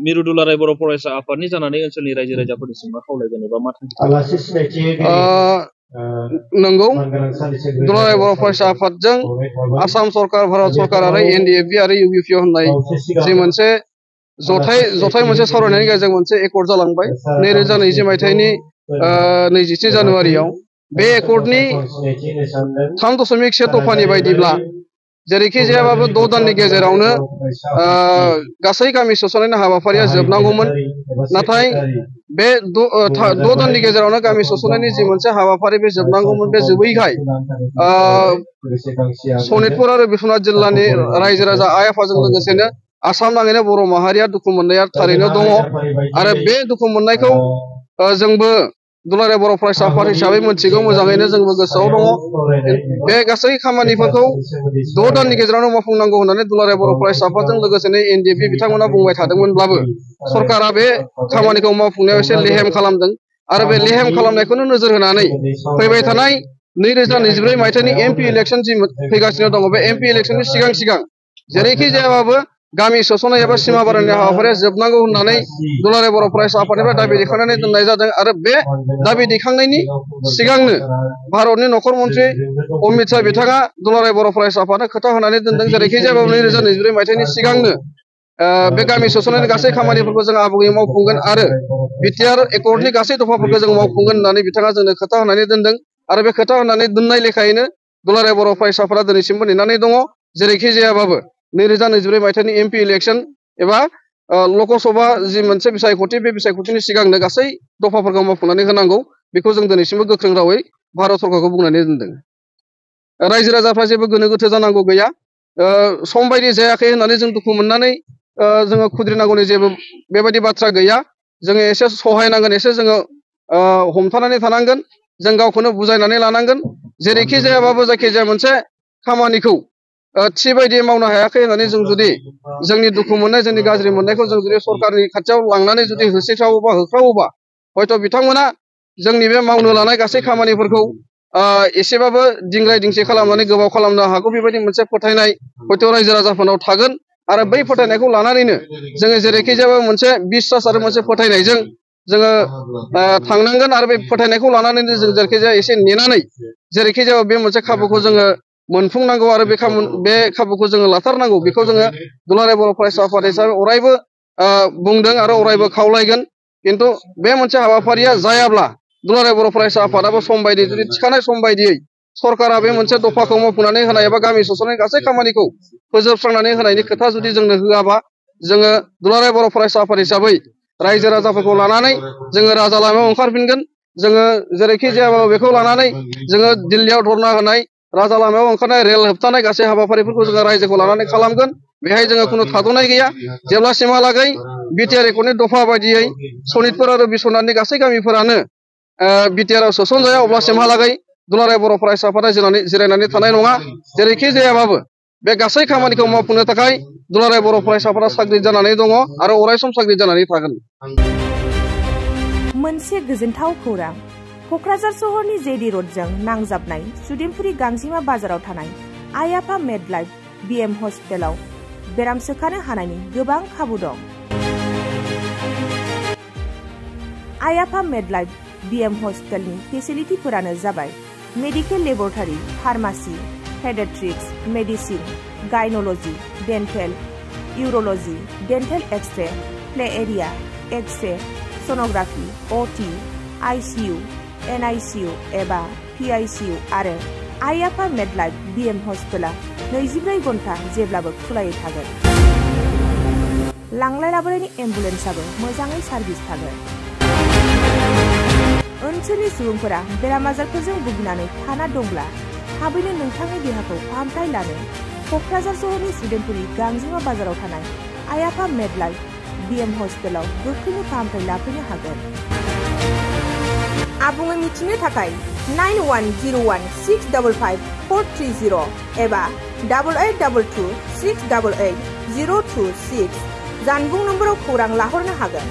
मिरु दुलाराय बर' फरायसा आफादनि जानानै ओनसोलनि रायजो राजाफोरनिसिम मा खावलायगोन एबा मा थांखि नंगौ दुलाराय बर' फरायसा आफादजों आसाम सरकार भारत सरकार आरो NDFB आरो UPP होननाय जि मोनसे जथाय मोनसे सावरायनायनि गेजेरजों मोनसे एकर्ड जालांबाय 2020 मायथाइनि 23 जानुवारियाव बे एकर्डनि 3.1 दफानि बायदिब्ला जेरैखि जायाबाबो 6 दाननि गेजेरावनो गासै गामि सोसननायनि हाबाफारिया जोबनांगौमोन नाथाय बे 6 दाननि गेजेरावनो गामि सोसननायनि जि मोनसे हाबाफारि बे जोबनांगौमोन बे जोबैखाय सनितपुर आरो बिश्वनाथ जिल्लानि रायजो राजा आइ आफाजों लोगोसेनो आसाम नाङैनो बर' माहारिया दुखु मोननाया थारैनो दङ आरो बे दुखु मोननायखौ जोंबो दुलाराय बर' फरायसा आफाद हिसाबै मोनथिगौ मोजाङैनो जोंबो गोसोआव दङ बे गासै खामानिफोरखौ 6 दाननि गेजेरावनो मावफुंनांगौ होननानै दुलाराय बर' फरायसा आफादजों लोगोसेनो NDFB बिथांमोना बुंबाय थादोंमोनब्लाबो सरकारा बे खामानिखौ मावफुंनायाव एसे लेहेम खालामदों आरो बे लेहेम खालामनायखौनो नोजोर होनानै फैबाय थानाय 2024 मायथाइनि MP इलेक्सन जि फैगासिनो दङ बे MP इलेक्सननि सिगां जेरैखि जायाबाबो गामि सोसननाय एबा सिमा बारनायनि हाबाफारिया जोबनांगौ होननानै दुलाराय बर' फरायसा आफादनिफ्राय दाबि दैखांनानै दोननाय जादों आरो बे दाबि दैखांनायनि सिगांनो भारतनि नखर मन्त्रि अमित शाह बिथाङा दुलाराय बर' फरायसा आफादनो खोथा होनानै दोनदों जेरैखि जायाबाबो 2024 मायथाइनि सिगांनो बे गामि सोसननायनि गासै खामानिफोरखौ जों आबुङै मावफुंगोन आरो BTR एकर्डनि गासै दफाफोरखौ जों मावफुंगोन होननानै बिथाङा जोंनो खोथा होनानै दोनदों आरो बे खोथा होनानै दोननाय लेखायैनो दुलाराय बर' फरायसाफोरा दिनैसिमबो नेनानै दङ जेरैखि जायाबाबो 2024 मायथाइनि MP इलेक्सन एबा लकसभा जि मोनसे बिसायख'थि बे बिसायख'थिनि सिगांनो गासै दफाफोरखौ मावफुंनानै होनांगौ बेखौ जों दिनैसिमबो गोख्रों रावै भारत सरकारखौ बुंनानै दोनदों रायजो राजाफ्रा जेबो गोनो गोथो जानांगौ गैया सम बायदि जायाखै होननानै जों दुखु मोननानै जोङो खुद्रिनांगौनि जेबो बेबायदि बाथ्रा गैया जोङो एसे सहायनांगोन एसे जोङो हमथानानै थानांगोन जों गावखौनो बुजायनानै लानांगोन जेरैखि जायाबाबो जायखिजाया मोनसे खामानिखौ थि बायदि मावनो हायाखै होननानै जों जुदि जोंनि दुखु मोननाय जोंनि गाज्रि मोननायखौ जों जुदि सरकारनि खाथियाव लांनानै जुदि होख्रावोबा हयथ' बिथांमोना जोंनि बे मावनो लानाय गासै खामानिफोरखौ एसेबाबो दिंग्राय दिंसि खालामनानै गोबाव खालामनो हागौ बेबायदि मोनसे फोथायनाय हयथ' रायजो राजाफोरनाव थागोन आरो बै फोथायनायखौ लानानैनो जोङो जेरैखि जायाबो मोनसे बिश्वास आरो मोनसे फोथायनायजों जोङो थांनांगोन आरो बे फोथायनायखौ लानानैनो जों जेरैखि जाया एसे नेनानै जेरैखि जाया बे मोनसे खाबुखौ जोङो मोनफुंनांगौ आरो बे खाबुखौ जोङो लाथारनांगौ बेखौ जोङो दुलाराय बर' फरायसा आफाद हिसाबै अरायबो बुंदों आरो अरायबो खावलायगोन खिन्थु बे मोनसे हाबाफारिया जायाब्ला दुलाराय बर' फरायसा आफादाबो सम बायदियै जुदि थिखानाय सम बायदियै सरकारा बे मोनसे दफाखौ मावफुंनानै होनाय एबा गामि सोसननाय गासै खामानिखौ फोजोबस्रांनानै होनायनि खोथा जुदि जोंनो होआबा जोङो दुलाराय बर' फरायसा आफाद हिसाबै रायजो राजाफोरखौ लानानै जोङो राजा लामायाव ओंखारफिनगोन जोङो जेरैखि जायाबाबो बेखौ लानानै जोङो दिल्लीयाव धरना होनाय राजा लामायाव ओंखारनाय रेल होबथानाय गासै हाबाफारिफोरखौ जोङो रायजोखौ लानानै खालामगोन बेहाय जोङो खुनु थाद'नाय गैया जेब्लासिमहालागै BTR एकर्डनि दफा बायदियै सनितपुर आरो बिश्वनाथनि गासै गामिफोरानो BTR आव सोसनजाया अब्लासिमहालागै दुलाराय बर' फरायसा आफादा जिरायनानै थानाय नङा जेरैखि जायाबाबो बे गासै खामानिखौ मावफुंनो थाखाय दुलाराय बर' फरायसाफोरा साग्रिद जानानै दङ आरो अरायसम साग्रिद जानानै थागोन। मोनसे गोजोनथाव खौरां क'क्राझार सहरनि JD र'डजों नांजाबनाय सुदेमपुरि गांजिमा बाजाराव थानाय आइ आफा मेडलाइफ BM हस्पिटालाव बेराम सोखानो हानायनि गोबां खाबु दं। आइ आफा मेडलाइफ BM हस्पिटालनि फेसिलिटिफोरानो जाबाय medical laboratory, pharmacy, paediatrics, medicine, gynaecology, dental, urology, dental X-ray, play area, X-ray, sonography, OT, ICU, NICU एबा PICU आरो आइ आफा मेडलाइफ BM हस्पिटाला 24 घन्टा जेब्लाबो खुलायै थागोन। लांलाय लाबोनायनि एम्बुलेन्सआबो मोजाङै सार्भिस थागोन। ओनसोलनि सुबुंफोरा बेराम आजारफोरजों भुगिनानै थाना दंब्ला थाबैनो नोंथांनि देहाखौ फाहामथाय लानो क'क्राझार सहरनि सुदेमपुरि गांजिमा बाजाराव थानाय आइ आफा मेडलाइफ BM हस्पिटालाव गोख्रैनो फाहामथाय लाफैनो हागोन। आबुङै मिथिनो थाखाय 9101655430 एबा 8822 688 026 जानबुं नम्बराव खौरां लाहरनो हागोन।